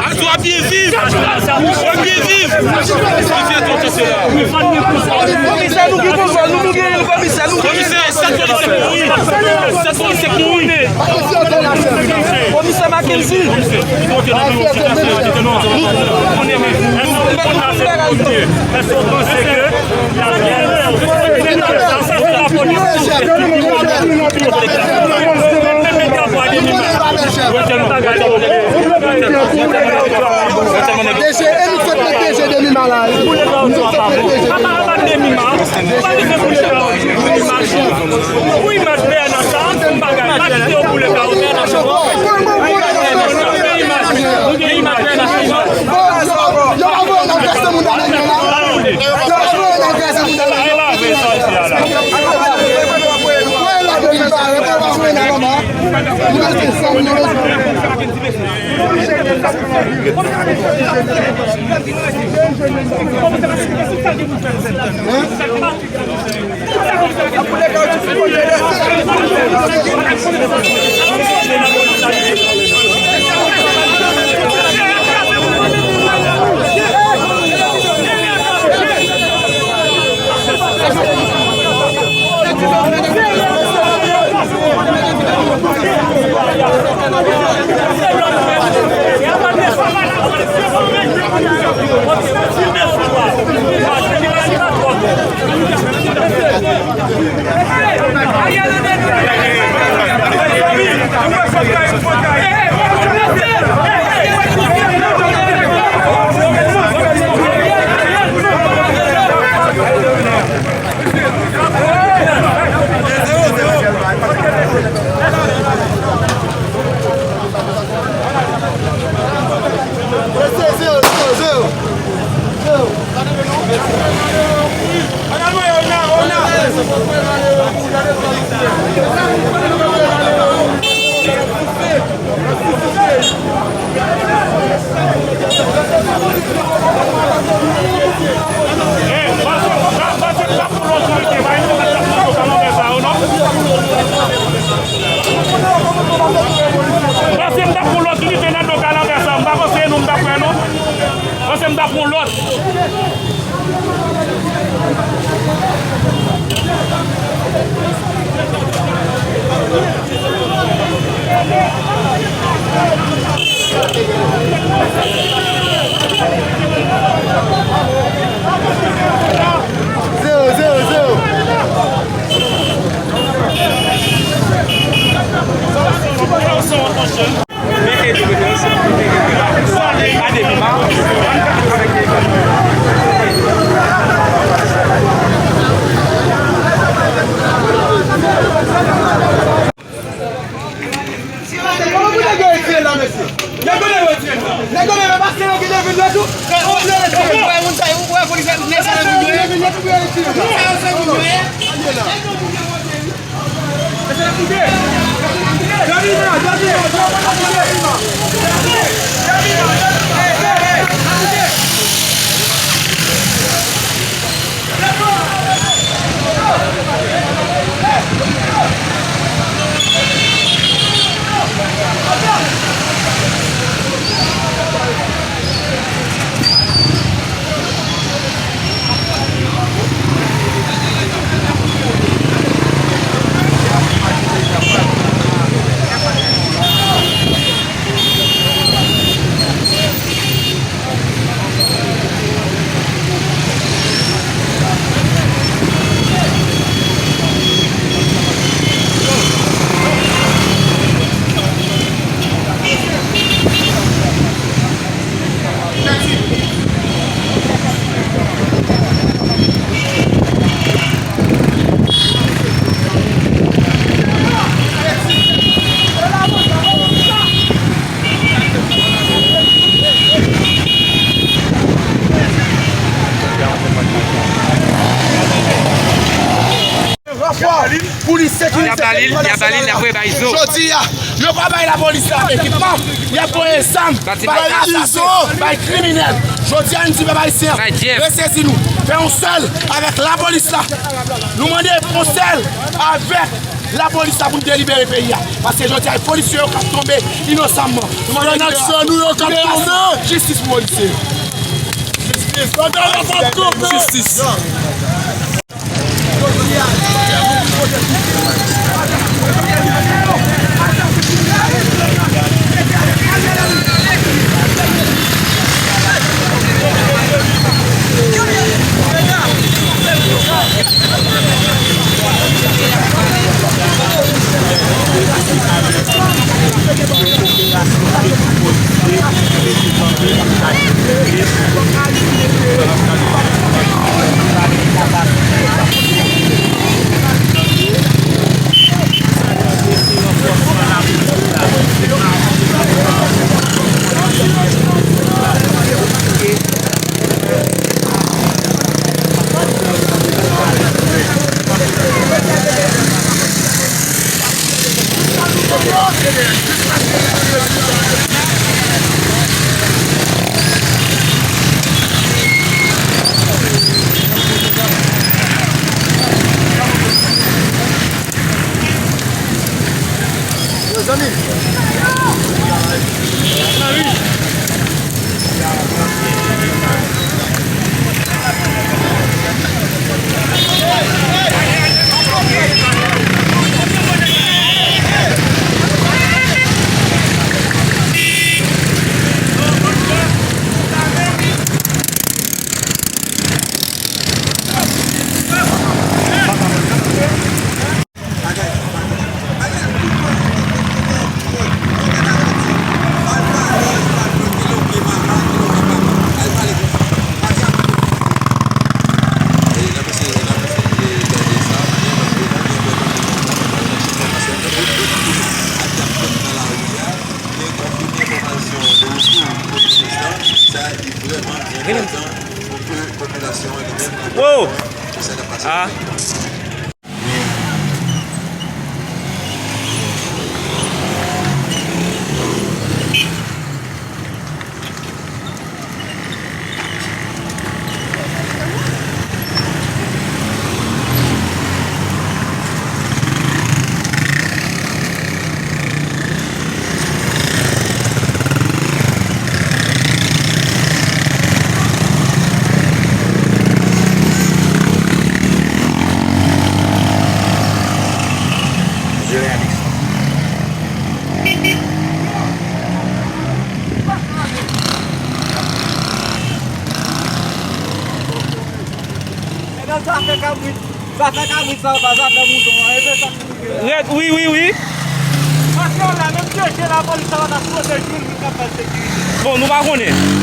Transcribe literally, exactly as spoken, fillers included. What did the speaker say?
Azo ap byen viv. W ap byen viv. Li fè tout sela. Komisè, nou gen konsèy, nou, nou gen komisè, nou gen. Komisè, sèt polisye k mouri. Sèt polisye k mouri. Komisè Mackenzie. Èske w panse ke Panse m t ap pran lòt lite nan do kalanbè sa, m pa panse nou, m t ap pran non. Panse m t ap pran lòt. Zewo, zewo, zewo. Kòman pou nèg yo retire l la, mesye? Nèg yo dwe retire l la. Nèg yo dwe pase yo ki te vin yo tou. Yo dwe retire l. Ou wè moun sa yo, ou wè polisye nèg sa yo vin yo ye? Sa yo se moun yo ye? Pou li sekirize peyi pa nasyonal la. Jodi a, yo pa bay lapolis la ekipman, y ap voye zam, bay asase, bay kriminèl. Jodi a, n di pèp ayisyen, resezi nou, fè yon sèl avèk lapolis la. Nou mande fè yon sèl avèk lapolis la pou n delibere peyi a. Paske jodi a, e polisye yo k ap tonbe inosanman. Nou mande liberasyon, jistis pou polisye yo. Jistis. Jistis. Yo, zanmi. Wow! Ah. Mesye, zafè kabrit, zafè kabrit sa yo pa zafè mouton an, e se sa k rive la. Rèd, wi, wi, wi. Paske la, menm T G lapolis sa pa ta sipoze jwenn moun k ap bay sekirite. Bon, nou pa konnen.